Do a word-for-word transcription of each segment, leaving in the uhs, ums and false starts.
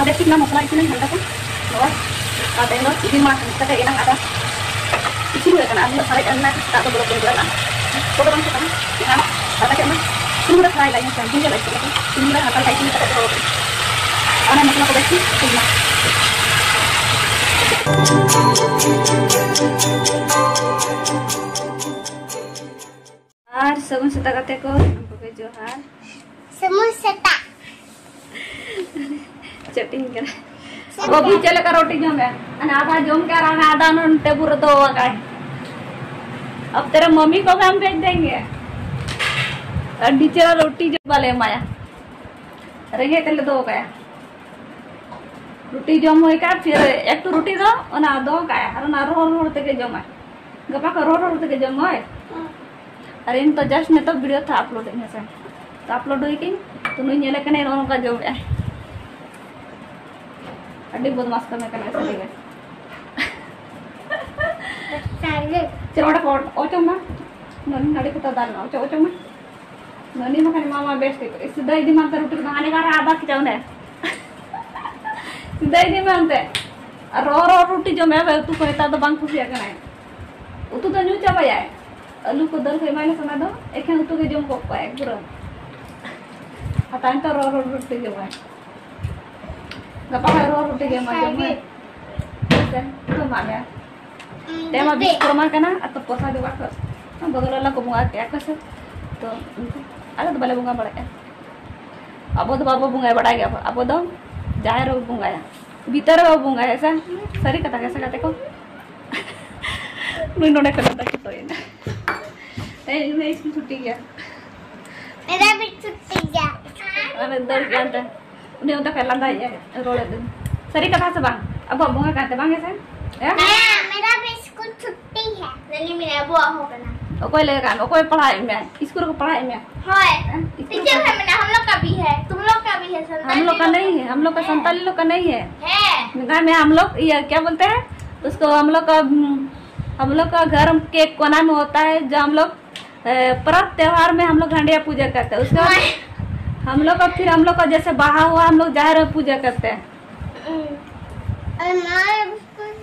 ᱡᱟᱹᱥᱛᱤ ᱚᱱᱟ ᱢᱚᱥᱞᱟ ᱤᱥᱤᱱ ᱤᱧ ᱜᱷᱟᱱᱴᱟ ᱠᱚ᱾ ᱱᱚᱜᱼᱚᱭ ᱟᱨ ᱛᱮᱦᱮᱧ ᱫᱚ ᱤᱥᱤᱱ ᱢᱟ ᱠᱟᱛᱮ ᱮᱱᱟᱝ ᱟᱫᱟ ᱤᱥᱤᱱ ᱦᱩᱭ ᱟᱠᱟᱱᱟ, ᱟᱨ ᱱᱤᱛᱚᱜ ᱥᱟᱨᱮᱡ ᱮᱱᱟ, ᱫᱟᱜ ᱫᱚ ᱵᱚᱞᱚ ᱠᱚ ᱦᱩᱭᱩᱜᱼᱟ᱾ ᱠᱚᱫᱚ ᱵᱟᱝ ᱪᱟᱵᱟᱜᱼᱟ, ᱮᱱᱟᱝ ᱟᱫᱟ ᱪᱮᱫ ᱢᱟ ᱥᱩᱱᱩᱢ ᱨᱮ ᱯᱷᱨᱟᱭ ᱞᱟᱜᱤᱫ ᱥᱩᱱᱩᱢ ᱨᱮ ᱦᱟᱞᱠᱟ ᱦᱟᱞᱠᱟ ᱤᱥᱤᱱ ᱠᱟᱛᱮ ᱫᱚᱦᱚ ᱠᱟᱜᱼᱟ᱾ ᱚᱱᱟ ᱢᱚᱥᱞᱟ ᱠᱚ ᱵᱮᱥ ᱴᱷᱤᱠ ᱤᱥᱤᱱ ᱢᱟ᱾ ᱟᱨ ᱥᱟᱹᱜᱩᱱ ᱥᱮᱛᱟᱜ ᱜᱟᱛᱮ ᱠᱚ, ᱥᱟᱱᱟᱢ ᱠᱚᱜᱮ ᱡᱚᱦᱟᱨ᱾ ᱥᱟᱹᱜᱩᱱ ᱥᱮᱛᱟᱜ᱾ ᱪᱮᱫ ᱤᱧ ᱠᱟᱱᱟ? ᱥᱮᱛᱟᱜ᱾ ᱵᱟᱹᱵᱩ ᱪᱮᱫ ᱞᱮᱠᱟ ᱨᱳᱴᱤ ᱡᱚᱢ ᱮ? ᱟᱨ ᱟᱫᱷᱟ ᱡᱚᱢ ᱠᱮᱫ ᱟᱨ ᱟᱫᱷᱟ ᱟᱫᱷᱟ ᱱᱚᱱ ᱴᱮᱵᱩᱞ ᱨᱮ ᱫᱚᱦᱚ ᱟᱠᱟᱫ᱾ ᱟᱵ ᱛᱮᱨᱮ ᱢᱟᱢᱤ ᱠᱚ ᱦᱟᱢ ᱵᱷᱮᱡ ᱫᱮᱝᱜᱮ᱾ ᱟᱹᱰᱤ ᱪᱮᱦᱨᱟ ᱨᱳᱴᱤ ᱡᱚᱢ ᱵᱟᱞᱮ ᱮᱢᱟᱭᱟ᱾ ᱨᱮᱸᱜᱮᱡ ᱛᱮᱞᱮ ᱫᱚᱦᱚ ᱠᱟᱭᱟ᱾ ᱨᱩᱴᱤ ᱡᱚᱢ ᱦᱩᱭ ᱠᱟᱜᱼᱟ, ᱯᱷᱤᱨ ᱮᱠᱴᱩ ᱨᱩᱴᱤ ᱫᱚ ᱚᱱᱟ ᱫᱚᱦᱚ ᱠᱟᱜᱼᱟᱭ ᱟᱨ ᱚᱱᱟ ᱨᱚᱦᱚᱲ ᱨᱚᱦᱚᱲ ᱛᱮᱜᱮ ᱡᱚᱢᱟᱭ᱾ ᱜᱟᱯᱟ ᱠᱷᱚᱱ ᱨᱚᱦᱚᱲ ᱨᱚᱦᱚᱲ ᱛᱮᱜᱮ ᱡᱚᱢ ᱦᱳᱭ᱾ ᱟᱨ ᱤᱧ ᱛᱚ just ᱱᱤᱛᱚᱜ ᱵᱷᱤᱰᱤᱭᱳ ᱛᱷᱟ ᱟᱯᱞᱳᱰ ᱤᱧ ᱦᱮᱸᱥᱮ᱾ ᱛᱚ ᱟᱯᱞᱳᱰ ᱦᱩᱭ ᱠᱤᱧ, ᱛᱚ ᱱᱩᱭ ᱧᱮᱞᱮ ᱠᱟᱱᱟᱭ ᱱᱚᱜᱼᱚ ᱱᱚᱝᱠᱟ ᱡᱚᱢᱮᱜᱼᱟᱭ᱾ ᱟᱹᱰᱤ ᱵᱚᱫᱢᱟᱥ ᱠᱟᱹᱢᱤ ᱠᱟᱱᱟᱭ ᱥᱟᱹᱨᱤ ᱜᱮ᱾ ᱪᱮᱫ ᱚᱸᱰᱮ ᱠᱚ ᱚᱪᱚᱜ ᱢᱟ, ᱱᱚᱰᱮ ᱠᱚ ᱫᱟᱞ ᱢᱟ, ᱚᱪᱚᱜ, ᱚᱪᱚᱜ ᱢᱟ᱾ ᱱᱚᱱᱤ ᱢᱟ ᱠᱷᱟᱱ ᱢᱟᱢᱟ ᱵᱮᱥ ᱴᱷᱤᱠ᱾ ᱥᱤᱫᱷᱟᱹ ᱤᱫᱤ ᱢᱟᱱᱛᱮ ᱨᱩᱴᱤ ᱠᱚᱫᱚ ᱦᱟᱱᱮ ᱜᱟᱨ ᱟᱫᱟ ᱠᱮᱫᱟ ᱚᱸᱰᱮ᱾ ᱥᱤᱫᱷᱟᱹ ᱤᱫᱤ ᱢᱟᱱᱛᱮ᱾ ᱟᱨ ᱨᱚ ᱨᱚ ᱨᱩᱴᱤ ᱡᱚᱢᱮ ᱟᱵᱮ ᱩᱛᱩ ᱠᱚ ᱱᱮᱛᱟᱨ ᱫᱚ ᱵᱟᱝ ᱠᱩᱥᱤᱭᱟᱜ ᱠᱟᱱᱟᱭ᱾ ᱩᱛᱩ ᱫᱚ ᱧᱩ ᱪᱟᱵᱟᱭᱟᱭ᱾ ᱟᱹᱞᱩ ᱠᱚ ᱫᱟᱹᱞ ᱠᱚ ᱮᱢᱟᱭ ᱢᱮ ᱥᱟᱱᱟ ᱫᱚ ᱮᱠᱷᱮᱱ ᱩᱛᱩ ᱜᱮ ᱡᱚᱢ ᱠᱚᱜ ᱠᱚᱣᱟᱭ ᱯᱩᱨᱟᱹ᱾ ᱦᱟᱛᱟᱣ ᱱᱤᱛᱚᱜ ᱨᱚ ᱨᱚ ᱨᱩᱴᱤ ᱡᱚᱢᱟᱭ᱾ ᱜᱟᱯᱟ ᱠᱷᱚᱱ ᱨᱚ ᱨᱩᱴᱤ ᱜᱮ ᱮᱢᱟ ᱡᱚᱢ ᱢᱮ᱾ ᱦᱮᱸ ᱥᱮ? ᱛᱚ ᱢᱟ ᱢᱮ᱾ ᱛᱮᱦᱮᱧ ᱢᱟ ᱵᱤᱥᱠᱚᱨᱢᱟ ᱠᱟᱱᱟ, ᱟᱨ ᱛᱚ ᱯᱚᱥᱟ ᱫᱚ ᱵᱟᱠᱚ ᱵᱚᱫᱚᱞ ᱞᱟᱞᱟ ᱠᱚ ᱵᱚᱸᱜᱟ ᱠᱮᱜᱼᱟ ᱠᱚ ᱥᱮ᱾ ᱛᱚ ᱩᱱᱠᱩ, ᱟᱞᱮ ᱫᱚ ᱵᱟᱞᱮ ᱵᱚᱸᱜᱟ ᱵᱟᱲᱟᱭᱟ᱾ ᱟᱵᱚ ᱫᱚ ᱵᱟᱵᱚ ᱵᱚᱸᱜᱟ ᱵᱟᱲᱟᱭ ᱜᱮᱭᱟ, ᱟᱵᱚ ᱫᱚ ᱡᱟᱦᱮᱨ ᱨᱮᱵᱚ ᱵᱚᱸᱜᱟᱭᱟ, ᱵᱷᱤᱛᱟᱹᱨ ᱨᱮᱵᱚ ᱵᱚᱸᱜᱟᱭᱟ ᱥᱮ᱾ ᱥᱟᱹᱨᱤ ᱠᱟᱛᱷᱟ ᱜᱮ ᱥᱮ ᱜᱟᱛᱮ ᱠᱚ? ᱱᱩᱭ ᱱᱚᱰᱮ ᱠᱷᱚᱱ ᱱᱚᱰᱮ ᱪᱷᱩᱴᱟᱹᱣ ᱮᱱᱟ᱾ ᱛᱮᱦᱮᱧ ᱩᱱᱤ ᱥᱠᱩᱞ ᱪᱷᱩᱴᱤ ᱜᱮᱭᱟ᱾ ᱢᱮᱨᱟ ᱵᱷᱤ ᱪᱷᱩᱴᱤ ᱜᱮᱭᱟ᱾ ᱟᱨ ᱫᱟᱹᱲ ᱜᱮᱭᱟ ᱚᱱᱛᱮ᱾ ᱩᱱᱤ ᱚᱱᱛᱮ ᱠᱷᱚᱱ ᱞᱟᱸᱫᱟᱭᱮᱜᱼᱟᱭ, ᱨᱚᱲᱮᱫ ᱫᱚ᱾ ᱥᱟᱹᱨᱤ ᱠᱟᱛᱷᱟ ᱥᱮ ᱵᱟᱝ? ᱟᱵᱚᱣᱟᱜ ᱵᱚᱸᱜᱟ ᱠᱟᱱ ᱛᱮ ᱵᱟᱝ ᱦᱮᱸ ᱥᱮ? ᱦᱮᱸ? ᱦᱮᱸ, ᱢᱮᱨᱟ ᱵᱷᱤ ᱥᱠᱩᱞ ᱪᱷᱩᱴᱤ ᱦᱮᱸ᱾ ᱞᱟᱹᱞᱤ ᱢᱮᱱᱟ ᱟᱵᱚᱣᱟᱜ ᱦᱚᱸ ᱠᱟᱱᱟ᱾ ᱚᱠᱚᱭ ᱞᱟᱹᱭ ᱟᱠᱟᱫ ᱢᱮ? ᱚᱠᱚᱭ ᱯᱟᱲᱦᱟᱣᱮᱫ ᱢᱮᱭᱟ? ᱥᱠᱩᱞ ᱨᱮᱠᱚ ᱯᱟᱲᱦᱟᱣᱮᱫ ᱢᱮᱭᱟ? ᱦᱳᱭ। ᱦᱮᱸ? ᱥᱠᱩᱞ ᱨᱮᱠᱚ टीचर है मेरा, हम लोग का भी है, तुम लोग का भी है, संताली हम लोग का लोग का नहीं है, हम लोग का संताली लोग का नहीं है। है। गाँव में हम लोग ये क्या बोलते हैं उसको, हम लोग का, हम्म, हम लोग का घर के कोना में होता है, जो हम लोग, ए, पर्व त्योहार में हम लोग हंडिया पूजा करते हैं। उसके बाद हम लोग का, फिर हम लोग का जैसे बहा हुआ, हम लोग जाहिर में पूजा करते हैं। ᱟᱨ ᱢᱟ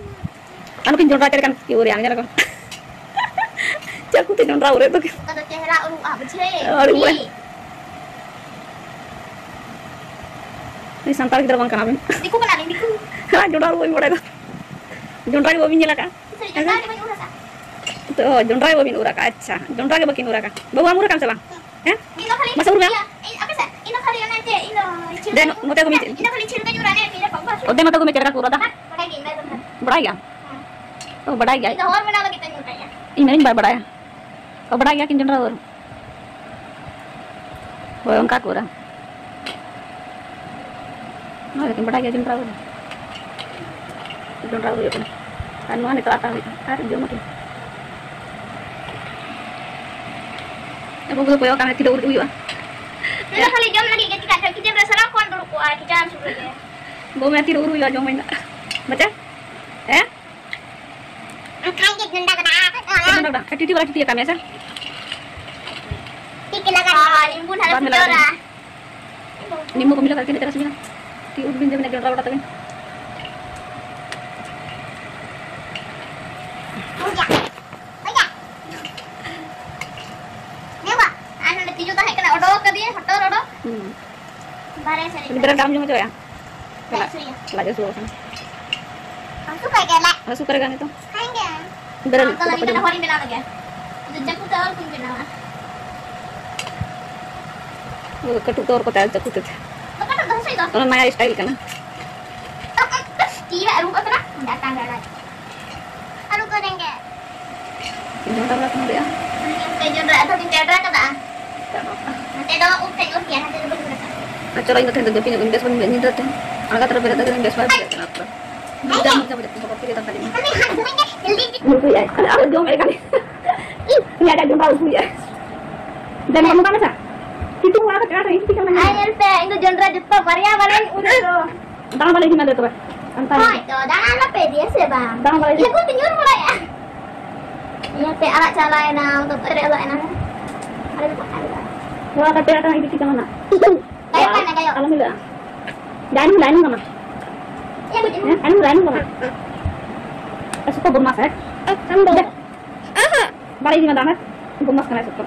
ᱟᱨ ᱱᱩᱠᱤᱱ ᱡᱚᱱᱰᱨᱟ ᱪᱮᱫ ᱞᱮᱠᱟᱱ ᱠᱤ ᱩᱨᱮ ᱟᱱ ᱧᱮᱞ ᱠᱚ᱾ ᱪᱟᱹᱠᱩ ᱛᱮ ᱡᱚᱱᱰᱨᱟ ᱩᱨᱮ ᱫᱚ ᱠᱤ᱾ ᱚᱠᱟ ᱫᱚ ᱪᱮᱦᱨᱟ ᱩᱨᱩᱜᱼᱟ, ᱵᱩᱡᱷᱟᱹᱣ? ᱟᱹᱰᱤ ᱩᱨᱮ᱾ ᱩᱱᱤ ᱥᱟᱱᱛᱟᱲ ᱜᱤᱫᱽᱨᱟᱹ ᱵᱟᱝ ᱠᱟᱱᱟ ᱵᱤᱱ᱾ ᱫᱤᱠᱩ ᱠᱟᱱᱟ ᱞᱤᱧ, ᱫᱤᱠᱩ᱾ ᱦᱮᱸ, ᱡᱚᱱᱰᱨᱟ ᱩᱨᱩ ᱵᱟᱹᱧ ᱵᱟᱲᱟᱭ ᱫᱚ᱾ ᱡᱚᱱᱰᱨᱟ ᱜᱮ ᱵᱟᱹᱵᱤᱱ ᱧᱮᱞ ᱟᱠᱟᱫᱼᱟ? ᱥᱟᱹᱨᱤ ᱡᱚᱱᱰᱨᱟ ᱜᱮ ᱵᱟᱹᱧ ᱩᱨ ᱟᱠᱟᱫᱼᱟ᱾ ᱛᱚ, ᱡᱚᱱᱰᱨᱟ ᱜᱮ ᱵᱟᱹᱵᱤᱱ ᱩᱨ ᱟᱠᱟᱫᱼᱟ? ᱟᱪᱪᱷᱟ, ᱡᱚᱱᱰᱨᱟ ᱜᱮ ᱵᱟᱹᱠᱤᱱ ᱩᱨ ᱟᱠᱟᱫᱼᱟ᱾ ᱵᱟᱹᱵᱩ, ᱟᱢ ᱩᱨ ᱟᱠᱟᱫ ᱥᱮ ᱵᱟᱝ? ᱦᱮᱸ? ᱤᱧ ᱫᱚ ᱠᱷᱟᱹᱞᱤ ᱢᱟᱥᱮ ᱩᱨ ᱢᱮ᱾ ᱤᱭᱟᱹ, ᱤᱧ, ᱟᱯᱮ ᱥᱮᱫ, ᱤᱧ ᱫᱚ ᱠᱷᱟᱹᱞᱤ ᱚᱱᱮ ᱪᱮᱫ, ᱤᱧ ᱫᱚ ᱪᱮᱫ ᱫᱮᱱ, ᱠᱚ ᱱᱚᱛᱮ ᱠᱚ ᱢᱮᱛᱟᱜᱼᱟ? ᱢᱤᱫᱴᱮᱱ᱾ ᱤᱧ ᱫᱚ ᱠᱷᱟᱹᱞᱤ ᱪᱷᱤᱞᱠᱟᱹᱧ ᱩᱨᱟ, ᱚᱱᱮ ᱛᱤᱨᱮ ᱯᱟᱯᱟ ᱥᱩᱨ ᱚ, ᱫᱮᱱ ᱱᱚᱛᱮ ᱠᱚ ᱢᱮ ᱪᱮᱫ ᱞᱮᱠᱟ ᱠᱚ ᱨᱟᱫᱟ? ᱵᱟᱰᱟᱭ ᱜᱤᱭᱟᱹᱧ, ᱵᱟᱰᱟᱭ ᱜᱤᱭᱟᱹᱧ᱾ ᱵᱟᱰᱟᱭ ᱜᱮᱭᱟᱢ? ᱦᱮᱸ᱾ ᱚ, ᱵᱟᱰᱟᱭ ᱜᱮᱭᱟ᱾ ᱤᱧ ᱫᱚ ᱦᱚᱨ ᱵᱮᱱᱟᱣ ᱞᱟᱹᱜᱤᱫ ᱛᱮᱧ ᱚᱱᱠᱟᱭᱟ᱾ ᱤᱧ ᱢᱮᱱᱟᱹᱧ ᱵᱟᱭ ᱵᱟᱰᱟᱭᱟ᱾ ᱚ, ᱵᱟᱰᱟᱭ ᱜᱮᱭᱟ ᱠᱤᱱ ᱡᱚᱱᱰᱨᱟ ᱩᱨ᱾ ᱦᱳᱭ, ᱚᱱᱠᱟ ᱠᱚ ᱩᱨᱟ᱾ ᱱᱚᱣᱟ ᱫᱚᱠᱤᱱ ᱵᱟᱰᱟᱭ ᱜᱮᱭᱟ ᱡᱚᱱᱰᱨᱟ ᱩᱨ᱾ ᱡᱚᱱᱰᱨᱟ ᱩᱨ ᱦᱩᱭᱩᱜ ᱠᱟᱱᱟ᱾ ᱟᱨ ᱱᱚᱣᱟ ᱱᱤᱛᱚᱜ ᱟᱛᱟ ᱦᱩᱭᱩᱜᱼᱟ᱾ ᱟᱨ ᱡᱚᱢ ᱟᱹᱠᱤᱱ᱾ ᱟᱵᱚ ᱠᱚᱫᱚ ᱠᱚᱭᱚᱜ ᱠᱟᱜ ᱢᱮ, ᱛᱤᱨᱮ ᱩᱨ ᱦᱩᱭᱩᱜᱼᱟ᱾ ᱤᱧ ᱫᱚ ᱠᱷᱟᱹᱞᱤ ᱡᱚᱢ ᱞᱟᱹᱜᱤᱫ ᱜᱮ ᱪᱮᱫᱟᱜ ᱪᱚ ᱠᱤᱪᱮᱱ ᱨᱮ ᱥᱟᱨᱟ ᱠᱷᱚᱱ ᱫᱩᱲᱩᱵ ᱠᱚᱜᱼᱟ, ᱠᱤᱪᱮᱱ ᱥᱩᱨ ᱨᱮᱜᱮ᱾ ᱵᱟᱹᱵᱩ ᱢᱮ, ᱛᱤᱨᱮ ᱩᱨ ᱦᱩᱭᱩᱜᱼᱟ, ᱡᱚᱢ ᱟᱹᱧ ᱱᱟᱜ᱾ ᱵᱟᱪᱟ? ᱦᱮᱸ? ᱠᱷᱟᱱ ᱜᱮ ᱜᱩᱱᱰᱟ ᱜᱚᱫᱟ᱾ ᱪᱮᱫ ᱜᱩᱱᱰᱟ ᱜᱚᱫᱟ? ᱟᱨ ᱴᱤᱴᱤ ᱵᱟᱞᱟ ᱴᱤᱴᱤ ᱟᱠᱟᱫ ᱢᱮᱭᱟ ᱥᱮ? ᱴᱤᱴᱤ ᱞᱟᱜᱟ᱾ ᱟᱨ ᱞᱤᱢᱵᱩ ᱱᱟᱦᱟᱜ ᱵᱟᱫ ᱢᱮ ᱞᱟᱜᱟ ᱯᱤᱪᱚᱨᱟ᱾ ᱫᱤᱧ᱾ ᱱᱤᱢᱵᱩ ᱠᱚ ᱢᱤᱞᱟᱹ ᱠᱟᱜ ᱛᱤᱱᱟᱹᱜ ᱪᱮᱦᱨᱟ ᱥᱤᱵᱤᱞᱟ᱾ ᱴᱤ ᱩᱫ ᱵᱤᱱ ᱡᱚᱢ ᱮᱱᱟ, ᱡᱚᱱᱰᱨᱟ ᱜᱚᱰᱟ ᱛᱟᱵᱮᱱ᱾ ᱚᱡᱟ, ᱚᱡᱟ᱾ ᱱᱮ ᱵᱟ, ᱟᱨ ᱱᱚᱰᱮ ᱛᱤᱡᱩ ᱛᱟᱦᱮᱸ ᱠᱟᱱᱟ, ᱚᱰᱚᱠ ᱠᱟᱫᱮᱭᱟᱭ, ᱦᱚᱴᱚᱨ ᱚᱰᱚᱠ᱾ ᱦᱩᱸ᱾ ᱵᱟᱨᱭᱟ ᱥᱟᱹᱨᱤ ᱩᱱᱤ ᱵᱮᱨᱮᱞ ᱫᱟᱜ ᱮᱢ ᱡᱚᱢ ᱦᱚᱪᱚᱭᱟ? ᱞᱟᱡ ᱦᱟᱹᱥᱩᱭᱟ᱾ ᱞᱟᱡ ᱦᱟᱹᱥᱩ ᱟᱠᱟᱱᱟ᱾ ᱦᱟᱹᱥᱩ ᱠᱟᱭ ᱜᱮᱭᱟ ᱞᱟᱡ᱾ ᱦᱟᱹᱥᱩ ᱠᱟᱭ ᱜᱮᱭᱟ ᱱᱤᱛᱚᱜ᱾ ᱦᱮᱸ ᱜᱮ᱾ ᱵᱮᱨᱮᱞ ᱟᱢ ᱫᱚ ᱩᱛᱩ ᱞᱟᱹᱜᱤᱫ ᱵᱟᱠᱚ ᱫᱚ ᱡᱚᱢᱟ᱾ ᱦᱚᱲᱤᱧ ᱵᱮᱱᱟᱣ ᱞᱮᱜᱮ᱾ ᱤᱧ ᱫᱚ ᱪᱟᱹᱠᱩ ᱛᱮ ᱦᱚᱲ ᱠᱚᱧ ᱵᱮᱱᱟᱣᱟ᱾ ᱳ, ᱠᱟᱹᱴᱩᱵ ᱛᱚᱨ ᱠᱚᱛᱮ ᱟᱨ ᱪᱟᱹᱠᱩ ᱛᱮ᱾ ᱵᱟᱠᱷᱟᱱ ᱫᱚ ᱦᱟᱹᱥᱩᱭ ᱫᱚ᱾ ᱚᱱᱟ ᱱᱟᱭᱟ style ᱠᱟᱱᱟ᱾ ᱛᱤ ᱨᱮ ᱟᱹᱨᱩᱵ ᱟᱠᱟᱱᱟ, ᱰᱟᱴᱟ ᱜᱟᱲᱟᱭ᱾ ᱟᱹᱨᱩᱵ ᱠᱚ ᱨᱮᱸᱜᱮ᱾ ᱡᱚᱱᱰᱨᱟ ᱵᱟᱲᱟ ᱠᱚᱦᱚᱸ ᱦᱩᱭᱩᱜᱼᱟ᱾ ᱯᱮ ᱡᱚᱱᱰᱨᱟ ᱟᱫᱚ ᱵᱤᱱ ᱪᱟᱰᱨᱟ ᱠᱟᱫᱟ? ᱱᱚᱛᱮ ᱫᱚ ᱩᱵ ᱛᱮᱫ ᱩᱨ ᱜᱮᱭᱟ, ᱱᱚᱛᱮ ᱫᱚ ᱵᱟᱹᱧ ᱩᱨ ᱟᱠᱟᱫᱟ᱾ ᱟᱨ ᱪᱚᱞᱚ, ᱤᱧ ᱫᱚ ᱛᱮᱦᱮᱧ ᱫᱚ ᱡᱟᱹᱯᱤᱫ ᱧᱚᱜ ᱠᱟᱹᱧ, ᱵᱮᱥ ᱵᱟᱹᱧ ᱵᱩᱡᱷᱟᱹᱣ ᱧᱤᱫᱟᱹ ᱛᱮ᱾ ᱟᱬᱜᱟᱛ ᱨᱮ ᱵᱮᱨᱮᱫ ᱠᱟᱛᱮ ᱵᱮᱥ ᱵᱟᱭ ᱵᱩᱡᱷᱟᱹᱜ ᱠᱟᱱᱟ᱾ ᱵᱩᱡᱷᱟᱹᱣ ᱧᱟᱢ ᱠᱮᱫᱟ, ᱵᱩᱡᱷᱟᱹᱣ ᱠᱮᱫᱟ, ᱵᱩᱡᱷᱟᱹᱣ ᱠᱮᱫᱟ᱾ ᱩᱛᱩᱭᱟᱭ, ᱟᱨ ᱡᱚᱢ ᱮᱫ ᱠᱟᱱ᱾ ᱩᱱᱤ ᱟᱡᱟᱜ ᱡᱚᱱᱰᱨᱟ ᱩᱛᱩᱭᱟᱭ᱾ ᱫᱮᱱ ᱵᱟᱹᱵᱩ ᱠᱟᱱᱟ ᱥᱮ? ᱥᱤᱛᱩᱝ ᱵᱮᱲᱟ ᱫᱚ ᱪᱮᱠᱟ ᱛᱮ ᱤᱧ ᱛᱤ ᱠᱟᱱᱟ? ᱟᱨ ᱧᱮᱞ ᱯᱮ, ᱤᱧ ᱫᱚ ᱡᱚᱱᱰᱨᱟ ᱡᱚᱛᱚ ᱵᱟᱨᱭᱟ ᱵᱟᱨᱭᱟᱧ ᱩᱨ ᱫᱚ᱾ ᱫᱟᱬᱟ ᱵᱟᱞᱮ ᱤᱫᱤ ᱢᱟ ᱫᱮ ᱛᱚᱵᱮ᱾ ᱟᱱᱛᱟ ᱦᱳᱭ ᱛᱚ, ᱫᱟᱬᱟ ᱟᱞᱚᱯᱮ ᱤᱫᱤᱭᱟ ᱥᱮ ᱵᱟᱝ? ᱫᱟᱬᱟ ᱵᱟᱞᱮ ᱤᱫᱤ᱾ ᱞᱟᱹᱜᱩ ᱯᱮ ᱧᱩᱨ ᱵᱟᱲᱟᱭᱟ᱾ ᱧᱮᱞ ᱯᱮ, ᱟᱲᱟᱜ ᱪᱟᱞᱟᱣ ᱮᱱᱟ, ᱩᱱᱫᱚ ᱯᱮᱨᱮᱡ ᱞᱚᱜ ᱮᱱᱟ᱾ ᱟᱨᱮ ᱵᱟᱠᱷᱟᱡ ᱫᱚ᱾ ᱱᱚᱣᱟ ᱠᱟᱛᱮ ᱟᱨᱦᱚᱸ ᱤᱫᱤ ᱴᱷᱤᱠ ᱠᱟᱱᱟ ᱱᱟᱜ᱾ ᱜᱟᱭᱚᱜ ᱠᱟᱱᱟ, ᱜᱟᱭᱚᱜ᱾ ᱟᱞᱚᱢ ᱦᱤᱞᱟᱹᱜᱼᱟ᱾ ᱰᱟᱭᱱᱤᱝ, ᱰᱟᱭᱱᱤᱝ ᱠᱟᱱᱟ᱾ ᱦᱮᱸ, ᱟᱹᱞᱩ ᱨᱮ, ᱟᱹᱞᱩ ᱨᱮ᱾ ᱮ, ᱥᱩᱠᱚ ᱵᱚᱫᱢᱟᱥ, ᱦᱮᱸ? ᱟᱢ ᱫᱚ? ᱟᱦᱟ᱾ ᱵᱟᱲᱟᱭ ᱤᱧ ᱢᱟ ᱫᱟᱢᱮ᱾ ᱵᱚᱫᱢᱟᱥ ᱠᱟᱱᱟᱭ ᱥᱩᱠᱚ᱾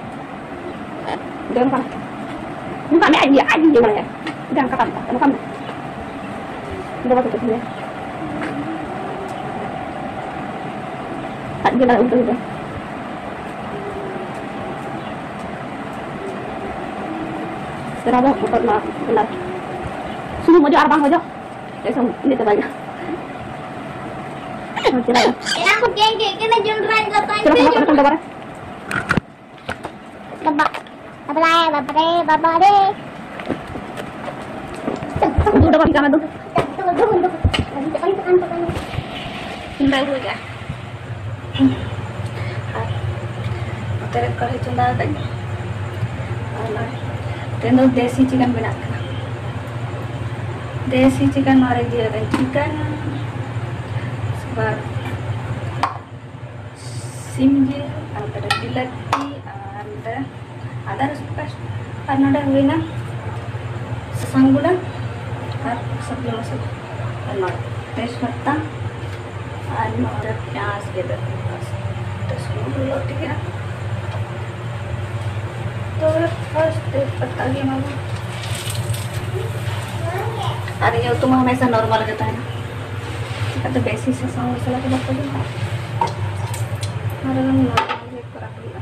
ᱫᱚᱱ ᱠᱟᱱᱟ᱾ ᱱᱚᱝᱠᱟ ᱢᱮ, ᱟᱡ ᱜᱮ, ᱟᱡ ᱜᱮ ᱵᱟᱲᱟᱭᱟ᱾ ᱡᱟᱦᱟᱸ ᱠᱟᱛᱷᱟ ᱢᱮᱛᱟᱜ ᱠᱟᱱᱟ, ᱱᱚᱝᱠᱟ ᱢᱮ᱾ ᱵᱟᱵᱟ ᱛᱟᱠᱚ ᱴᱷᱮᱱ᱾ ᱟᱡ ᱜᱮ ᱵᱟᱲᱟᱭᱟ ᱩᱞᱴᱟᱹ ᱩᱞᱴᱟᱹ᱾ ᱥᱮᱬᱟ ᱫᱚ ᱵᱚᱛᱚᱨ ᱢᱟ ᱵᱮᱱᱟᱣ᱾ ᱥᱩᱱᱩᱢ ᱚᱡᱚᱜ ᱟᱨ ᱵᱟᱝ ᱚᱡᱚᱜ᱾ ᱮᱠᱫᱚᱢ ᱤᱱᱟᱹ ᱪᱟᱵᱟᱭᱮᱱᱟ᱾ ᱪᱮᱫᱟᱜ? ᱮᱱᱟᱝ ᱠᱷᱚᱱ ᱜᱮᱧ ᱜᱮᱜ ᱠᱟᱱᱟ, ᱡᱚᱱᱰᱨᱟᱧ ᱞᱟᱛᱟᱧ ᱪᱮᱫᱟᱜ ᱯᱮ ᱥᱟᱱᱟ ᱠᱟᱱᱟ ᱰᱚᱵᱟ ᱨᱮ? ᱵᱟᱵᱟ, ᱵᱟᱵᱟ ᱨᱮ, ᱵᱟᱵᱟ ᱨᱮ, ᱵᱟᱵᱟ ᱨᱮ᱾ ᱩᱫᱩᱜ ᱰᱚᱵᱟ ᱴᱷᱤᱠᱟᱹᱱᱟ ᱫᱚ᱾ ᱤᱧ ᱵᱟᱭ ᱩᱫᱩᱜ ᱮᱫᱟ᱾ ᱟᱨ ᱱᱚᱛᱮ ᱨᱮ ᱠᱚᱲᱦᱤ ᱪᱚᱸᱫᱟ ᱟᱠᱟᱫ ᱟᱹᱧ᱾ ᱟᱨ ᱱᱚᱜᱼᱚᱭ ᱛᱮᱦᱮᱧ ᱫᱚ ᱫᱮᱥᱤ ᱪᱤᱠᱮᱱ ᱵᱮᱱᱟᱜ ᱠᱟᱱᱟ᱾ ᱫᱮᱥᱤ ᱪᱤᱠᱮᱱ, ᱱᱚᱣᱟ ᱨᱮ ᱤᱫᱤ ᱟᱠᱟᱫᱟᱹᱧ ᱪᱤᱠᱮᱱ, ᱩᱥᱠᱮ ᱵᱟᱫ ᱥᱤᱢ ᱡᱤᱞ, ᱟᱨ ᱱᱚᱛᱮ ᱨᱮ ᱵᱤᱞᱟᱹᱛᱤ, ᱟᱨ ᱱᱚᱛᱮ ᱟᱫᱟ ᱨᱟᱹᱥᱩᱱ ᱯᱮᱥᱴ, ᱟᱨ ᱱᱚᱰᱮ ᱦᱩᱭᱱᱟ ᱥᱟᱥᱟᱝ ᱜᱩᱰᱟᱹ ᱟᱨ ᱥᱟᱵᱡᱤ ᱢᱚᱥᱞᱟ, ᱟᱨ ᱱᱚᱰᱮ ᱛᱮᱡᱽ ᱯᱟᱛᱟ, ᱟᱨ ᱱᱚᱰᱮ ᱯᱮᱸᱭᱟᱡᱽ ᱜᱮᱫ᱾ ᱵᱟᱥ, ᱛᱚ ᱥᱩᱱᱩᱢ ᱞᱚᱞᱚᱜ ᱛᱮᱜᱮ ᱦᱟᱸᱜ᱾ ᱛᱚᱵᱮ ᱯᱷᱟᱥᱴ ᱛᱮᱡᱽ ᱯᱟᱛᱟ ᱜᱮ ᱮᱢᱟᱵᱚᱱ᱾ ᱟᱨ ᱤᱧᱟᱹᱜ ᱩᱛᱩ ᱢᱟ ᱦᱟᱢᱮᱥᱟ ᱱᱚᱨᱢᱟᱞ ᱜᱮ ᱛᱟᱦᱮᱱᱟ, ᱪᱤᱠᱟᱹᱛᱮ ᱵᱮᱥᱤ ᱥᱟᱥᱟᱝ ᱢᱚᱥᱞᱟ ᱠᱚ ᱵᱟᱠᱚ ᱡᱚᱢᱟ᱾ ᱟᱨ ᱱᱚᱨᱢᱟᱞ ᱜᱮ ᱠᱚᱨᱟᱣ ᱦᱩᱭᱩᱜᱼᱟ᱾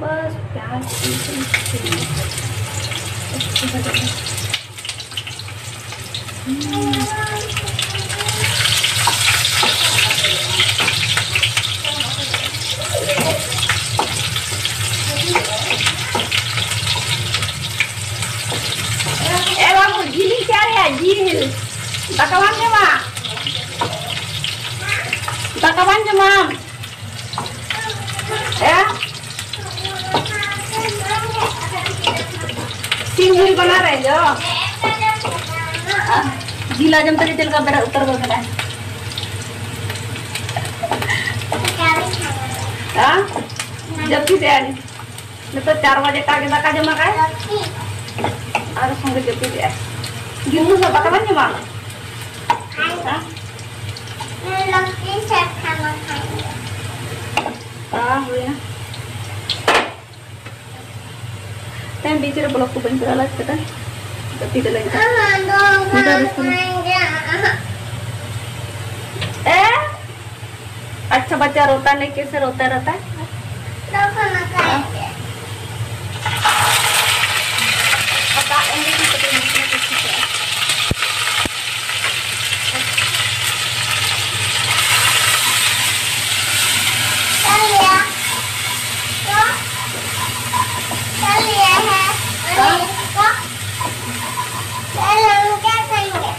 ᱵᱟᱥ, ᱯᱮᱸᱭᱟᱡᱽ ᱤᱥᱤᱱ ᱤᱥᱤᱱ ᱵᱷᱟᱡᱟ ᱢᱮ᱾ ᱮ ᱵᱟᱹᱵᱩ, ᱡᱤᱞᱤᱧ ᱛᱮᱭᱟᱨᱮᱭᱟ, ᱡᱤᱞ᱾ ᱫᱟᱠᱟ ᱵᱟᱢ ᱡᱚᱢᱟ? ᱫᱟᱠᱟ ᱵᱟᱢ ᱡᱚᱢᱟ? ᱮ? ᱥᱤᱢ ᱡᱤᱞ ᱵᱟᱱᱟᱨ ᱨᱮ ᱡᱚ? ᱡᱤᱞ ᱟᱸᱡᱚᱢ ᱛᱮᱜᱮ ᱪᱮᱫ ᱞᱮᱠᱟ ᱵᱮᱨᱮᱫ ᱩᱛᱟᱹᱨ ᱜᱚᱫ ᱮᱱᱟᱭ᱾ ᱦᱮᱸ? ᱡᱟᱹᱯᱤᱫ ᱮᱱ᱾ ᱱᱤᱛᱚᱜ ᱪᱟᱨ ᱵᱟᱡᱮ ᱴᱟᱜ ᱜᱮ ᱫᱟᱠᱟ ᱡᱚᱢᱟ ᱠᱟᱭ᱾ ᱟᱨ ᱥᱚᱸᱜᱮ ᱡᱟᱹᱯᱤᱫ ᱮᱜᱼᱟᱭ᱾ ᱜᱤᱫᱽᱨᱟᱹ ᱥᱟᱶ ᱫᱟᱠᱟ ᱵᱟᱝ ᱡᱚᱢᱟ? हाँ, हाँ, हुई ना। ᱛᱮᱦᱮᱧ बीच ᱨᱮ ᱵᱞᱚᱜ ᱠᱚ ᱵᱟᱹᱧ ᱠᱚᱨᱟᱣ ᱞᱟᱹᱜᱤᱫ ᱠᱟᱫᱟ᱾ ᱡᱟᱹᱯᱤᱫ ᱞᱟᱹᱜᱤᱫ ᱠᱟᱫᱟ᱾ ᱱᱤᱛᱚᱜ ᱫᱚ ᱥᱩᱱᱩᱢ᱾ ᱮ? अच्छा बच्चा रोता नहीं, कैसे रोता रहता है? हाँ। अब दाग एंगे कि पता नहीं कितना कुछ है। कर लिया। तो कर लिया है। हाँ। तो फिर हम क्या करेंगे?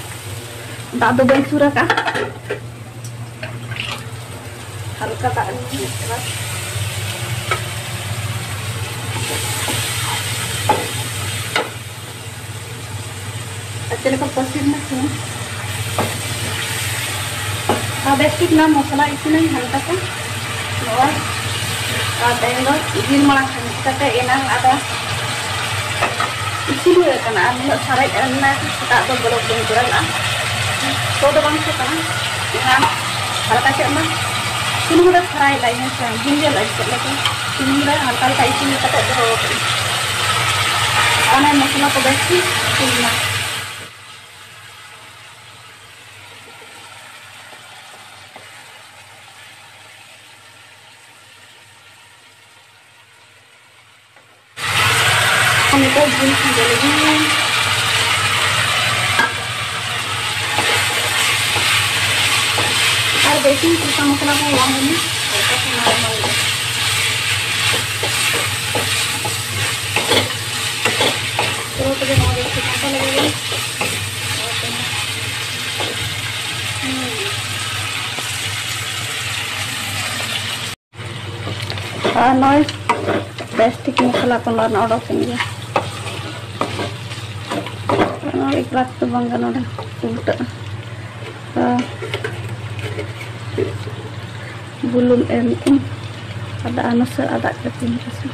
दादू बंसुरा का हल्का दाग नहीं है। ᱟᱨ ᱪᱮᱫ ᱞᱮᱠᱟ ᱯᱟᱹᱥᱤᱨ ᱮᱱᱟ ᱥᱩᱱᱩᱢ? ᱟᱨ ᱵᱮᱥ ᱴᱷᱤᱠ ᱱᱚᱣᱟ ᱢᱚᱥᱞᱟ ᱤᱥᱤᱱᱟᱹᱧ ᱦᱟᱞᱠᱟ ᱥᱟ᱾ ᱱᱚᱜᱼᱚᱭ᱾ ᱟᱨ ᱛᱮᱦᱮᱧ ᱫᱚ ᱡᱤᱞ ᱢᱟᱲᱟᱝ ᱠᱟᱛᱮ ᱮᱱᱟᱝ ᱟᱫᱚ ᱤᱥᱤᱱ ᱦᱩᱭ ᱟᱠᱟᱱᱟ᱾ ᱟᱨ ᱱᱩᱱᱟᱹᱜ ᱥᱟᱨᱮᱡ ᱮᱱᱟ ᱥᱮᱛᱟᱜ ᱫᱚ ᱵᱞᱚᱜ ᱵᱟᱹᱧ ᱠᱚᱨᱟᱣ ᱞᱮᱫᱼᱟ᱾ ᱥᱚ ᱫᱚ ᱵᱟᱝ ᱥᱚ ᱠᱟᱱᱟ᱾ ᱮᱱᱟᱝ ᱦᱟᱞᱠᱟ ᱥᱮᱫ ᱢᱟ ᱥᱩᱱᱩᱢ ᱨᱮ ᱯᱷᱨᱟᱭ ᱞᱟᱭ ᱦᱮᱸ ᱥᱮ, ᱵᱷᱩᱸᱡᱟᱹ ᱞᱟᱹᱜᱤᱫ ᱪᱮᱫ ᱞᱮᱠᱟ ᱥᱩᱱᱩᱢ ᱨᱮ ᱦᱟᱞᱠᱟ ᱦᱟᱞᱠᱟ ᱤᱥᱤᱱ ᱠᱟᱛᱮ ᱫᱚᱦᱚ ᱠᱟᱜᱼᱟᱹᱧ᱾ ᱚᱱᱟ ᱢᱚᱥᱞᱟ ᱠᱚ ᱵᱮᱥ ᱴᱷᱤᱠ ᱤᱥᱤᱱ ᱢᱟ᱾ ᱱᱤᱛᱚᱜ ᱡᱤᱞ ᱠᱷᱟᱸᱡᱚ ᱞᱟᱹᱜᱤᱫ᱾ ᱟᱨ ᱵᱮᱥᱤ ᱥᱟᱥᱟᱝ ᱢᱚᱥᱞᱟ ᱠᱚ ᱵᱟᱝ ᱮᱢ᱾ ᱯᱩᱨᱟᱹ ᱛᱮᱜᱮ ᱱᱚᱣᱟ ᱫᱚ ᱥᱟᱥᱟᱝ ᱞᱟᱹᱜᱤᱫ᱾ ᱟᱨ ᱱᱚᱜᱼᱚᱭ ᱵᱮᱥ ᱴᱷᱤᱠ ᱢᱚᱥᱞᱟ ᱠᱚ ᱱᱚᱣᱟ ᱚᱰᱚᱠ ᱮᱱ ᱜᱮᱭᱟ᱾ ᱱᱚᱣᱟ ᱮᱠᱞᱟ ᱛᱮᱫᱚ ᱵᱟᱝ ᱜᱟᱱᱚᱜᱼᱟ, ᱩᱞᱴᱟᱹᱜᱼᱟ᱾ ᱟᱨ ᱵᱩᱞᱩᱝ ᱮᱢ ᱠᱟᱜᱼᱟᱹᱧ᱾ ᱟᱫᱟ ᱟᱱᱟᱥ ᱟᱫᱟ ᱠᱟᱛᱮᱧ ᱨᱟᱥᱩᱱ᱾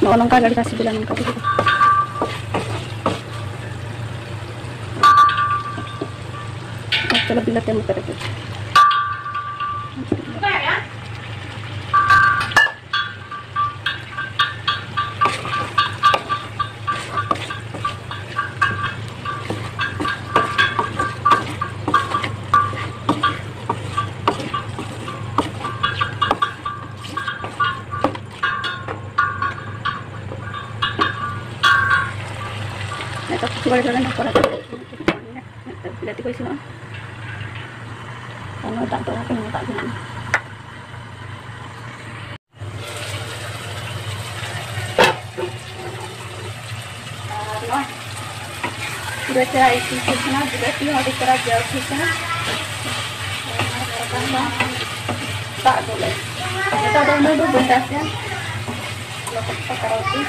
ᱱᱚᱜᱼᱚ ᱱᱚᱝᱠᱟ ᱜᱮ ᱟᱹᱰᱤ ᱪᱮᱦᱨᱟ ᱥᱤᱵᱤᱞᱟ ᱱᱚᱝᱠᱟ ᱛᱮᱜᱮ᱾ ᱟᱨ ᱪᱚᱞᱚ ᱵᱤᱞᱟᱹᱛᱤ ᱢᱚᱛᱚ ᱨᱮᱜᱮ᱾ ᱱᱤᱛᱚᱜ ᱠᱤᱪᱷᱩ ᱜᱷᱟᱹᱲᱤᱡ ᱯᱚᱨᱮ ᱱᱟᱦᱟᱜ ᱯᱚᱨᱚᱴᱟ ᱵᱤᱞᱟᱹᱛᱤ ᱠᱚ ᱤᱥᱤᱱᱚᱜᱼᱟ᱾ ᱟᱨ ᱱᱚᱣᱟ ᱫᱟᱜ ᱫᱚ ᱚᱱᱟ ᱠᱚ ᱧᱩ ᱫᱟᱜ ᱜᱮ ᱢᱮᱱᱟᱜᱼᱟ᱾ ᱟᱨ ᱱᱚᱣᱟ ᱯᱩᱨᱟᱹ ᱪᱮᱦᱨᱟ ᱤᱥᱤᱱ ᱴᱷᱤᱠ ᱠᱟᱱᱟ, ᱵᱤᱞᱟᱹᱛᱤ ᱦᱚᱸ ᱟᱹᱰᱤ ᱪᱮᱦᱨᱟ ᱡᱚ ᱴᱷᱤᱠ ᱠᱟᱱᱟ᱾ ᱫᱟᱜ ᱫᱚ ᱱᱮᱛᱟᱨ ᱫᱚ ᱩᱱᱟᱹᱜ ᱫᱚ ᱵᱟᱹᱧ ᱨᱟᱥᱮᱭᱟ, ᱞᱚᱠᱚᱫ ᱯᱟᱛᱲᱟ ᱩᱛᱩ᱾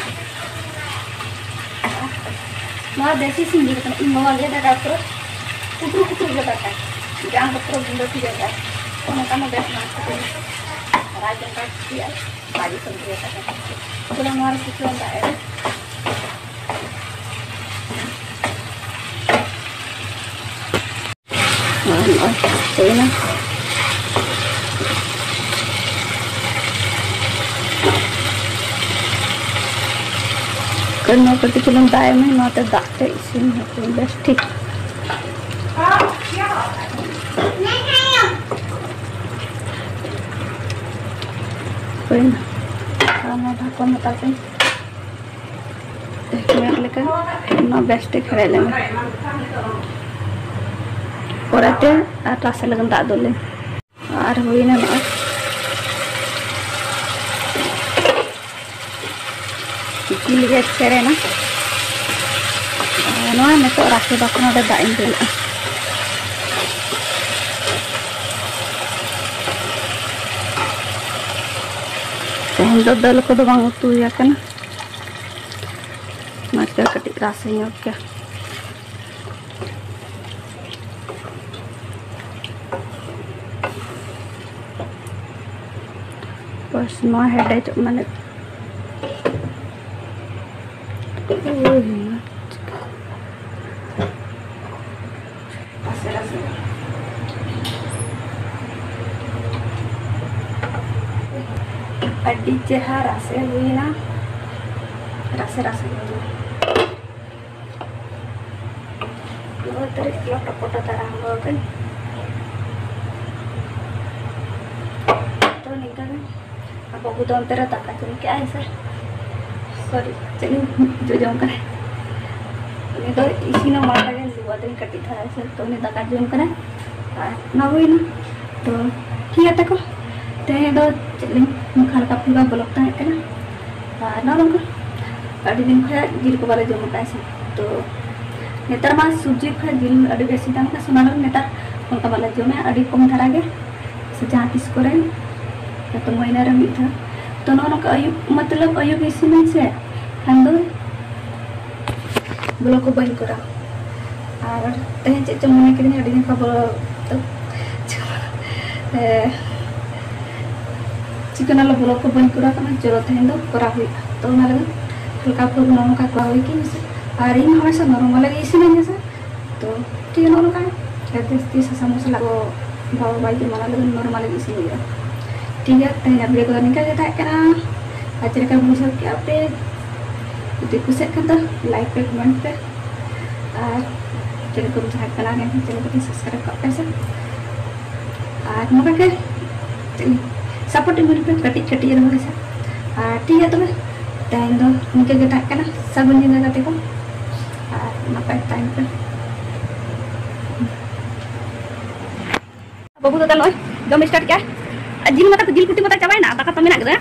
ᱱᱚᱣᱟ ᱫᱮᱥᱤ ᱥᱤᱢ ᱡᱤᱞ ᱠᱟᱱᱟ, ᱤᱧ ᱵᱟᱵᱟ ᱞᱟᱹᱭ ᱫᱟᱠᱟ ᱯᱩᱨᱟᱹ ᱠᱩᱴᱨᱩ ᱠᱩᱴᱨᱩ ᱜᱮ ᱫᱟᱠᱟ, ᱡᱟᱝ ᱠᱚ ᱯᱩᱨᱟᱹ ᱜᱩᱸᱰᱟᱹ ᱴᱷᱤᱠ ᱜᱮ ᱫᱟᱠᱟ᱾ ᱚᱱᱠᱟ ᱢᱟ ᱵᱮᱥ ᱵᱟᱝ ᱠᱩᱴᱨᱩ, ᱨᱟᱡᱽ ᱚᱱᱠᱟ ᱠᱩᱥᱤᱭᱟᱜᱼᱟ, ᱵᱷᱟᱜᱮ ᱥᱚᱵᱽᱡᱤ ᱫᱟᱠᱟ ᱠᱟᱱᱟ᱾ ᱪᱚᱞᱚ ᱱᱚᱣᱟ ᱨᱮ ᱥᱤᱯᱤ ᱫᱟᱜ ᱮ᱾ ᱟᱨ ᱱᱚᱜᱼᱚᱭ ᱦᱩᱭᱱᱟ᱾ ᱠᱟᱹᱡ ᱱᱚᱣᱟ ᱠᱟᱹᱴᱤᱡ ᱪᱩᱞᱩᱝ ᱫᱟᱜ ᱮᱢ, ᱱᱚᱣᱟᱛᱮ ᱫᱟᱜ ᱛᱮ ᱤᱥᱤᱱ ᱦᱚᱪᱚᱭ ᱵᱮᱥ ᱴᱷᱤᱠ᱾ ᱦᱩᱭᱱᱟ᱾ ᱟᱨ ᱱᱚᱣᱟ ᱰᱷᱟᱠᱚᱱ ᱦᱟᱛᱟᱲ ᱠᱟᱹᱧ᱾ ᱮᱠ ᱢᱤᱱᱤᱴ ᱞᱮᱠᱟ ᱱᱚᱣᱟ ᱵᱮᱥ ᱴᱷᱤᱠ ᱦᱮᱰᱮᱡ ᱞᱮᱱᱟ᱾ ᱯᱚᱨᱮᱛᱮ ᱟᱨ ᱨᱟᱥᱮ ᱞᱟᱹᱜᱤᱫ ᱫᱟᱜ ᱫᱩᱞ ᱞᱮ᱾ ᱟᱨ ᱦᱩᱭᱱᱟ ᱱᱚᱜᱼᱚᱭ ᱡᱤᱞ ᱜᱮ ᱪᱷᱮᱨᱮᱱᱟ᱾ ᱟᱨ ᱱᱚᱣᱟ ᱱᱤᱛᱚᱜ ᱨᱟᱥᱮ ᱵᱟᱠᱷᱨᱟ ᱱᱚᱰᱮ ᱫᱟᱜ ᱤᱧ ᱫᱩᱞᱟᱜᱼᱟ᱾ ᱛᱮᱦᱮᱧ ᱫᱚ ᱫᱟᱹᱞ ᱠᱚᱫᱚ ᱵᱟᱝ ᱩᱛᱩ ᱦᱩᱭ ᱟᱠᱟᱱᱟ, ᱚᱱᱟᱛᱮ ᱠᱟᱹᱴᱤᱡ ᱨᱟᱥᱮ ᱧᱚᱜ ᱜᱮ᱾ ᱵᱟᱥ, ᱱᱚᱣᱟ ᱦᱮᱰᱮᱡᱚᱜ ᱢᱟᱱᱮ ᱦᱩᱭᱱᱟ᱾ ᱨᱟᱥᱮ ᱨᱟᱥᱮ᱾ ᱟᱹᱰᱤ ᱪᱮᱦᱨᱟ ᱨᱟᱥᱮ ᱦᱩᱭᱱᱟ, ᱨᱟᱥᱮ ᱨᱟᱥᱮ ᱦᱩᱭᱱᱟ᱾ ᱱᱚᱜᱼᱚᱭ ᱛᱟᱹᱨᱤᱡ ᱞᱚᱴᱚ ᱯᱚᱴᱚ ᱛᱮ ᱟᱨᱟᱢᱵᱚ ᱟᱠᱟᱱ᱾ ᱛᱚ ᱱᱤᱝᱠᱟᱹ ᱜᱮ᱾ ᱟᱨ ᱵᱟᱹᱵᱩ ᱫᱚ ᱚᱱᱛᱮ ᱨᱮ ᱫᱟᱠᱟ ᱡᱚᱢ ᱠᱮᱜᱼᱟᱭ ᱥᱮ, ᱥᱚᱨᱤ, ᱪᱮᱫ ᱤᱧ ᱡᱚᱡᱚᱢ ᱠᱟᱱᱟ᱾ ᱩᱱᱤ ᱫᱚ ᱤᱥᱤᱱ ᱦᱚᱸ ᱢᱟᱲᱟᱝ ᱨᱮ ᱫᱩᱲᱩᱵ ᱟᱹᱫᱤᱧ ᱠᱟᱹᱴᱤᱡ ᱫᱷᱟᱨᱟ ᱥᱮ, ᱛᱚ ᱩᱱᱤ ᱫᱟᱠᱟ ᱡᱚᱢ ᱠᱟᱱᱟᱭ᱾ ᱟᱨ ᱚᱱᱟ ᱦᱩᱭᱱᱟ᱾ ᱛᱚ ᱴᱷᱤᱠ ᱜᱮᱭᱟ ᱛᱟᱠᱚ, ᱛᱮᱦᱮᱧ ᱫᱚ ᱪᱮᱫ ᱞᱤᱧ ᱱᱚᱝᱠᱟ ᱦᱟᱞᱠᱟ ᱯᱷᱩᱞᱠᱟ ᱵᱞᱚᱜ ᱛᱟᱦᱮᱸ ᱠᱟᱱᱟ᱾ ᱟᱨ ᱱᱚᱜᱼᱚ ᱱᱚᱝᱠᱟ ᱟᱹᱰᱤ ᱫᱤᱱ ᱠᱷᱚᱱ ᱡᱤᱞ ᱠᱚ ᱵᱟᱞᱮ ᱡᱚᱢ ᱟᱠᱟᱫᱼᱟ ᱥᱮ᱾ ᱛᱚ ᱱᱮᱛᱟᱨ ᱢᱟ ᱥᱚᱵᱽᱡᱤ ᱠᱷᱚᱱ ᱡᱤᱞ ᱟᱹᱰᱤ ᱵᱮᱥᱤ ᱫᱟᱢ ᱠᱟᱱᱟ, ᱥᱚᱱᱟ ᱞᱟᱹᱜᱤᱫ ᱱᱮᱛᱟᱨ ᱚᱱᱠᱟ ᱵᱟᱞᱮ ᱡᱚᱢᱟ, ᱟᱹᱰᱤ ᱠᱚᱢ ᱫᱷᱟᱨᱟ ᱜᱮ᱾ ᱥᱮ ᱡᱟᱦᱟᱸ ᱛᱤᱥ ᱠᱚᱨᱮ, ᱦᱚᱭᱛᱳ ᱢᱟᱹᱦᱱᱟᱹ ᱨᱮ ᱢᱤᱫ ᱫᱷᱟᱣ᱾ ᱛᱚ ᱱᱚᱜᱼᱚ ᱱᱚᱝᱠᱟ ᱟᱹᱭᱩᱵ, ᱢᱚᱛᱞᱚᱵ ᱟᱹᱭᱩᱵ ᱤᱥᱤᱱᱟᱹᱧ ᱥᱮ, ᱠᱷᱟᱱ ᱫᱚ ᱵᱞᱚᱜ ᱠᱚ ᱵᱟᱹᱧ ᱠᱚᱨᱟᱣᱟ᱾ ᱟᱨ ᱛᱮᱦᱮᱧ ᱪᱮᱫ ᱪᱚᱝ ᱢᱚᱱᱮ ᱠᱤᱫᱤᱧᱟ, ᱟᱹᱰᱤ ᱫᱤᱱ ᱠᱷᱚᱱ ᱵᱞᱚᱜ ᱫᱚ, ᱮ, ᱪᱤᱠᱟᱹ ᱱᱟᱞᱮ ᱵᱞᱚᱜ ᱠᱚ ᱵᱟᱹᱧ ᱠᱚᱨᱟᱣ ᱠᱟᱱᱟ, ᱪᱚᱞᱚ ᱛᱮᱦᱮᱧ ᱫᱚ ᱠᱚᱨᱟᱣ ᱦᱩᱭᱩᱜᱼᱟ᱾ ᱛᱚ ᱚᱱᱟ ᱞᱟᱹᱜᱤᱫ ᱦᱟᱞᱠᱟ ᱯᱷᱩᱞᱠᱟ ᱱᱚᱜᱼᱚ ᱱᱚᱝᱠᱟ ᱠᱚᱨᱟᱣ ᱦᱩᱭ ᱠᱤᱱ ᱥᱮ᱾ ᱟᱨ ᱤᱧ ᱦᱚᱸ ᱦᱚᱸᱜᱼᱚᱭ ᱥᱮ ᱱᱚᱨᱢᱟᱞ ᱜᱮ ᱤᱥᱤᱱᱟᱹᱧ ᱦᱮᱸ ᱥᱮ᱾ ᱛᱚ ᱴᱷᱤᱠ ᱜᱮᱭᱟ, ᱱᱚᱜᱼᱚ ᱱᱚᱝᱠᱟ ᱟᱨ ᱡᱟᱹᱥᱛᱤ ᱥᱟᱥᱟᱝ ᱢᱚᱥᱞᱟ ᱠᱚ ᱵᱟᱵᱟ ᱵᱟᱭ ᱡᱚᱢᱟ, ᱚᱱᱟ ᱞᱟᱹᱜᱤᱫ ᱱᱚᱨᱢᱟᱞ ᱜᱮ ᱤᱥᱤᱱ ᱦᱩᱭᱩᱜᱼᱟ᱾ ᱴᱷᱤᱠ ᱜᱮᱭᱟ, ᱛᱮᱦᱮᱧᱟᱜ ᱵᱷᱤᱰᱤᱭᱳ ᱠᱚᱫᱚ ᱱᱤᱝᱠᱟ ᱜᱮ ᱛᱟᱦᱮᱸ ᱠᱟᱱᱟ᱾ ᱟᱨ ᱪᱮᱫ ᱞᱮᱠᱟ ᱵᱩᱡᱷᱟᱹᱣ ᱠᱮᱜᱼᱟ ᱯᱮ? ᱡᱩᱫᱤ ᱠᱩᱥᱤᱭᱟᱜ ᱠᱷᱟᱱ ᱫᱚ ᱞᱟᱭᱤᱠ ᱯᱮ, ᱠᱚᱢᱮᱱᱴ ᱯᱮ, ᱟᱨ ᱪᱮᱱᱮᱞ ᱠᱚ ᱡᱟᱦᱟᱸᱭ ᱯᱮ ᱱᱟᱣᱟ ᱜᱮᱭᱟ ᱪᱮᱱᱮᱞ ᱠᱚ ᱥᱟᱵᱥᱠᱨᱟᱭᱤᱵ ᱠᱟᱜ ᱯᱮ ᱥᱮ᱾ ᱟᱨ ᱱᱚᱝᱠᱟ ᱜᱮ ᱥᱟᱯᱳᱨᱴ ᱤᱢᱟᱹᱧ ᱯᱮ ᱠᱟᱹᱴᱤᱡ ᱠᱟᱹᱴᱤᱡ ᱨᱮᱦᱚᱸ ᱦᱮᱸ ᱥᱮ᱾ ᱟᱨ ᱴᱷᱤᱠ ᱜᱮᱭᱟ ᱛᱚᱵᱮ, ᱛᱮᱦᱮᱧ ᱫᱚ ᱱᱤᱝᱠᱟᱹ ᱜᱮ ᱛᱟᱦᱮᱸ ᱠᱟᱱᱟ᱾ ᱥᱟᱹᱜᱩᱱ ᱧᱤᱫᱟᱹ ᱜᱟᱛᱮ ᱠᱚ, ᱟᱨ ᱱᱟᱯᱟᱭ ᱛᱟᱦᱮᱱ ᱯᱮ᱾ ᱵᱟᱹᱵᱩ ᱫᱚ ᱱᱚᱜᱼᱚᱭ ᱡᱚᱢ ᱥᱴᱟᱨᱴ ᱠᱮᱜᱼᱟᱭ᱾ ᱟᱨ ᱡᱤᱞ ᱢᱟ ᱛᱟᱠᱚ, ᱡᱤᱞ ᱠᱩᱴᱤ ᱢᱟ ᱛᱟᱭ ᱪᱟᱵᱟᱭᱮᱱᱟ, ᱫᱟᱠᱟ ᱛᱟᱢ ᱢᱮᱱᱟᱜ ᱠᱮᱫᱟ᱾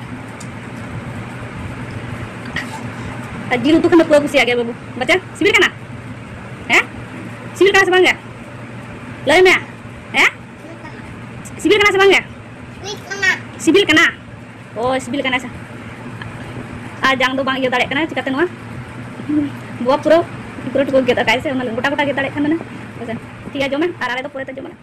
ᱟᱨ ᱡᱤᱞ ᱩᱛᱩ ᱠᱷᱟᱱ ᱫᱚ ᱯᱩᱨᱟᱹ ᱠᱩᱥᱤᱭᱟᱜ ᱜᱮᱭᱟ ᱵᱟᱹᱵᱩ᱾ ᱵᱟᱪᱟ, ᱥᱤᱵᱤᱞ ᱠᱟᱱᱟ? ᱦᱮᱸ? ᱥᱤᱵᱤᱞ ᱠᱟᱱᱟ ᱥᱮ ᱵᱟᱝ ᱜᱮ? ᱞᱟᱹᱭ ᱢᱮ᱾ ᱦᱮᱸ? ᱥᱤᱵᱤᱞ ᱠᱟᱱᱟ ᱥᱮ ᱵᱟᱝ ᱜᱮ? ᱥᱤᱵᱤᱞ ᱠᱟᱱᱟ᱾ ᱳ, ᱥᱤᱵᱤᱞ ᱠᱟᱱᱟ ᱥᱮ? ᱟᱨ ᱡᱟᱝ ᱫᱚ ᱵᱟᱝ ᱤᱭᱟᱹ ᱫᱟᱲᱮᱭᱟᱜ ᱠᱟᱱᱟ, ᱪᱤᱠᱟᱹᱛᱮ ᱱᱚᱣᱟ? ᱵᱚᱦᱚᱜ ᱯᱩᱨᱟᱹ, ᱯᱩᱨᱟᱹ ᱴᱩᱠᱩ ᱜᱮᱫ ᱟᱠᱟᱫᱟᱭ ᱥᱮ, ᱚᱱᱟ ᱜᱚᱴᱟ ᱜᱚᱴᱟ ᱜᱮᱫ ᱫᱟᱲᱮᱭᱟᱜ ᱠᱟᱱᱟ ᱢᱟᱱᱮ᱾ ᱟᱪᱪᱷᱟ, ᱴᱷᱤᱠ ᱜᱮᱭᱟ, ᱡᱚᱢ ᱢᱮ, ᱟᱨ ᱟᱞᱮ ᱫᱚ ᱯᱚᱨᱮ ᱛᱮ ᱡᱚᱢ ᱟᱞᱮ᱾